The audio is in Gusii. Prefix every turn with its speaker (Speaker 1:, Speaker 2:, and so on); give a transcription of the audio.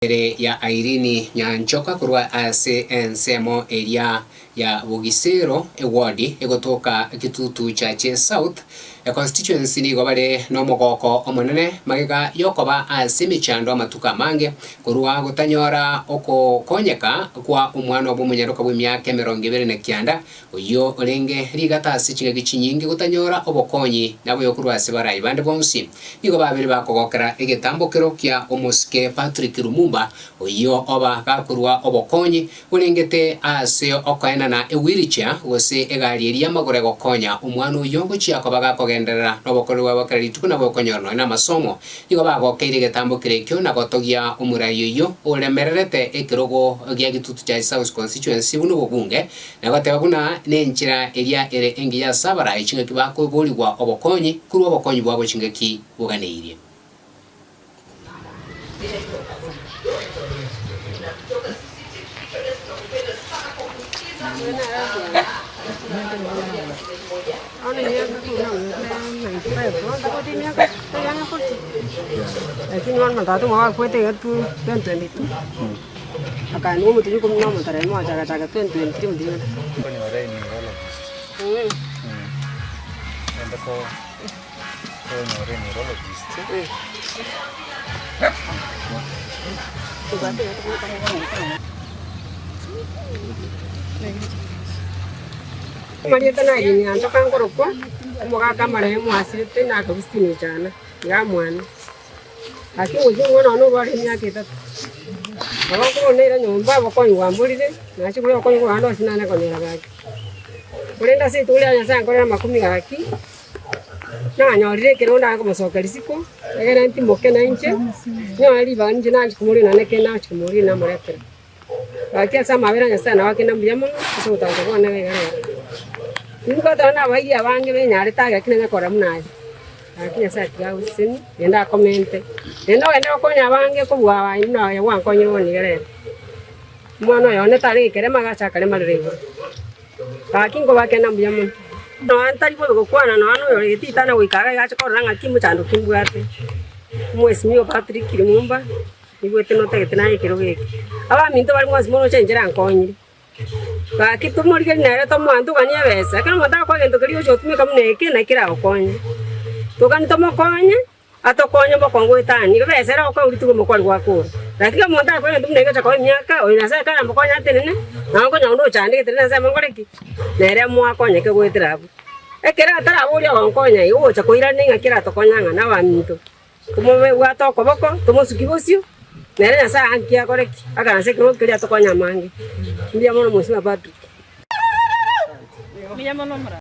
Speaker 1: Ere ya Irene Nyanchoka korwa ase ensemo eria ya Bogisero eward egotoka Kitutu Chache South econstituency nigo bare nomogoko omonene magega yokoba ase emechando amatuko amange korwa gotanyora okokonyeka kwa omwana obo omonyaroka bw'emiaka 29 Oyio orenge rigata ase chingaki chinyinge gotanyora obokonyi naboigo korwa ase barai bande bonsi. Nigo babere bakogokera egetambokero kia omosike Patrick Lumumba, oyio oba gakorua obokonyi borengete ase okoenana ewheelchair gose egari eria y'amagoro egokonya omwana oyio gochia koba gakogenderera nobokoreri bwabo kera rituko nabo okonyora nonya namasomo. Nigo bagokeire egetambokero ekio na gotogia omorai oyio oremererete ekerogo gia Gitutu Church South Constituency buna obobunge Na goteba buna nenchera eria ere engiya ase abarai chingaki bakoborigwa obokonyi korwa obokonyi bwabo chingaki boganeirie.
Speaker 2: Akanywa omotienyi ikomi na omonto aremo achaka-chaka 2023 omotienyi oria.
Speaker 3: Konyora eneurologist. Naende ko konyora eneurologist.
Speaker 2: Amarieta na Irene Nyanchoka nkorokwa, omogaka amaremo asirete na Augustine Echana, iga mwane. Gaki omochie omwana one orware emiaka etato. Nabo nkorwa naira nyomba obokonyi bwamborire, nachia korigia obokonyi korwa ande onsi nanye konyora gaki. Korende ase rituko ria Nyasaye nkorera amakumia gaki, nanyorire ekerogo ndare komosokia risiko, egere ntimoke nainche, nyore ribaga ninche nachia komoria nonye ekero nachia komoria namoretera. Gaki ase amabera a Nyasae nabo akenda mbuya mono ase ogotancha kwane iga rero. Nimbwate nonya nabairi abange benyarete age lakini nanye korora buna aye. Gaki Nyasae tiga agosesenie, naende akomente, naende ogende gokonya abange kobua aye buna aye gwankonyire bono iga rero. Omwana oyo one tare ekerema agacha akaremarera igoro. Gaki nkobakenda mbuya mono. Nonya ntari bobe gokwana nonya na oyore getitana goika iga iga ache korora ng'aki mochando ki mbwate. Omwesimigwa Patrick Lumumba. Nigwete notagete naye ekerogo eke. Abaminto bare mwensi moroche enchera ankonyire. Gaki tomorigererie nere tomoa ntoganie ebesa. Ekero omonto agokoa egento keria ogochia gotumeka buna eke naki keragokonye. Togani tomokonye, atokonye bokongu goetania. Igo ebesa ere ogokoa rituko omokori gwakora. Lakini omonto akoe egento buna eke gocha koa emiaka, oyo Nyasaye karamokonye atenene, nabo nkonya onde ochandegete rende Nyasaye monkore ki? Nere moakonyeke goetera abwo. Ekero ataraboria ogonkonya igo ogocha koirania ng'aki eratokonye ng'a nabaminto. Tomobwate okoboko, tomosukie bosio, nere Nyasae anki akore ki? Akaranse ekerogo keria atokonye amange. Mbuya mono Mheshimiwa Patrick.
Speaker 4: Mbuya mono.